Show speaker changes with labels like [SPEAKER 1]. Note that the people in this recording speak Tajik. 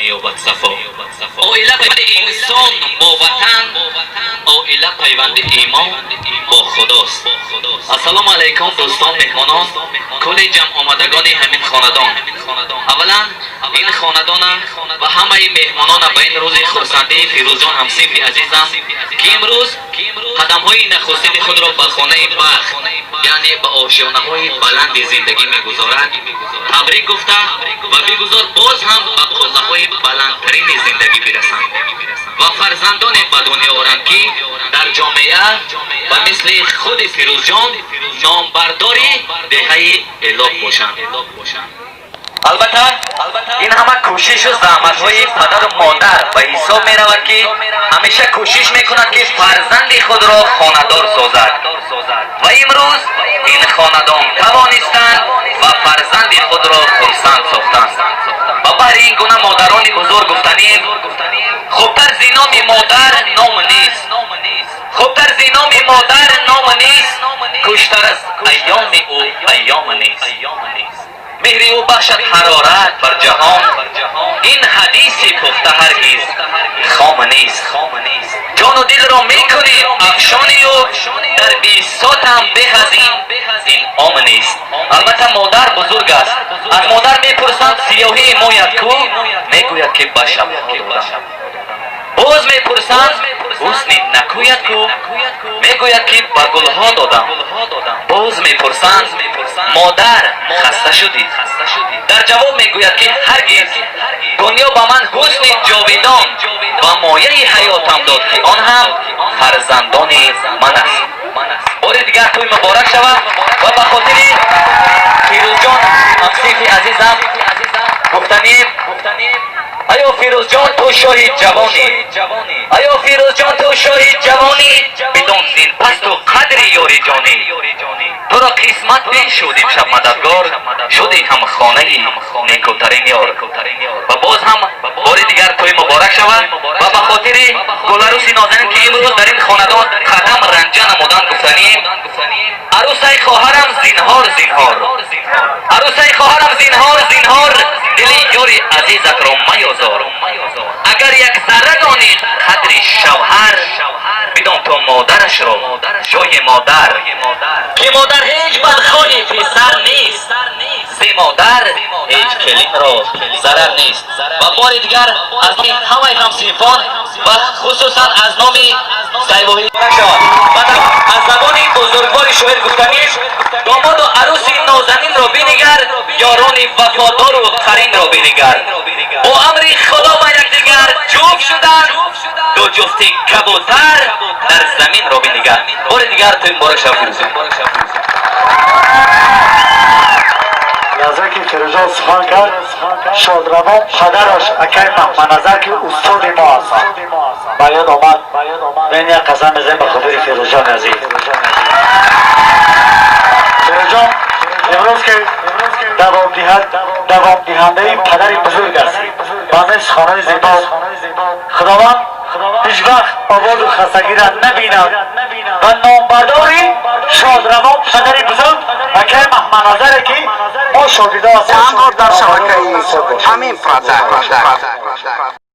[SPEAKER 1] Меёбад сафо. Оила пайванди инсон бо ватан, оила пайванди имон бо худост. Ассалому алайкум, дӯстон, меҳмонон, кулли ҷамъомадагони ҳамин хонадон. Аввалан ин хонадона ва ҳамаи меҳмонона ба ин рӯзи хурсандии Фирӯзҷон, ҳамсинфи азизам, ки имрӯз қадамҳои нахустини худро ба хонаи бахт, яъне ба ошёнаҳои баланди зиндагӣ мегузорад, табрик гуфта ва бигузор боз ҳам ба қуллаҳои баландтарини зиндагӣ бирасанд ва фарзандоне ба дунё оранд, ки дар ҷомеа ба мисли худи Фирӯзҷон номбардори деҳаи Элок бошанд. Албатта, ин ҳама кӯшишу заҳматҳои падару модар ба ҳисоб меравад, ки ҳамеша кӯшиш мекунад, ки фарзанди худро хонадор созад, ва имрӯз ин хонадон тавонистанд ва фарзанди худро хурсанд сохтанд. Ва баҳри ин гуна модарони бузург гуфтанем: хубтар зи номи модар ном нест, хубтар зи номи модар ном нест, хуштар аз айёми ӯ айём нест. Меҳри ӯ бахшад ҳарорат бар ҷаҳон, ин ҳадиси пухта ҳаргиз хом нест. Ҷону дилро мекунем афшони ӯ, дар бисотам беҳ аз ин инъом нест. Албатта, модар бузург аст. Аз модар мепурсанд: сиёҳии моят кӯ? Мегӯяд, ки ба шабҳо додам. Боз мепурсанд: ҳусни накӯят кӯ? Мегӯяд, ки ба гулҳо додам. Боз мепурсанд: модар, хаста шудӣ? Дар ҷавоб мегӯяд, ки ҳаргиз, дунё ба ман ҳусни ҷовидон ва мояи ҳаётам дод, ки он ҳам фарзандони ман аст. Бори дигар тӯй муборак шавад ва ба хотири Фирӯзҷон, ҳамсинфи азизам, гуфтанем: аё Фирӯзҷон, ту шоҳи ҷавонӣ, аё Фирӯзҷон, ту шоҳи ҷавонӣ, бидон зин пас ту қадри ёри ҷонӣ. Туро қисмат бишуд имшаб мададгор, шуди ҳамхонаи некӯтарин ёр. Ва боз ҳам бори дигар тӯй муборак шавад ва ба хотири гуларуси нозанин, ки имрӯз дар ин хонадон қадам ранҷа намуданд, гуфтанем: арӯсаи хоҳарам, зинҳор, зинҳор, арӯсаи хоҳарам, зинҳор, зинҳор, дили ёри азизатро маёзор. Агар як зарра донӣ қадри шавҳар, бидон то модарашро ҷои модар, ки модар ҳеҷ бадхоҳи писар нест, зи модар ҳеҷ келинро зарар нест. Ва бори дигар аз номи ҳамаи ҳамсинфон ва хусусан аз номи Сайвоҳӣ ва аз забони бузургвори шоир гуфтанем: домоду арӯси нозанинро бинигар, ёрони вафодору қаринро бинигар. Бо амри Худо ба якдигар ҷуфт шуданд, ду ҷуфти кабутар дар заминро бинигар. Бори дигар тӯй муборак шавад, Фирӯзҷон.
[SPEAKER 2] Лаҳза ки Фирӯзҷон сухан кард, шодравон падараш, акай Маҳмадназар, ки устоди мо ҳастанд, ба ёд омад. Мен як қасам мезанем ба хотири Фирӯзҷони азиз. Фирӯзҷон имрӯз ки давомдиҳандаи падари бузург ҳастӣ, ба мисл суханони зебо, Худованд ҳеҷ вақт ободу хастагиро набинад ва номбардори шодравон падари бузург, акай Маҳмадназаре, ки мо шогирдо ҳастем.
[SPEAKER 3] Танҳо дар шабакаи Амин Продакшн.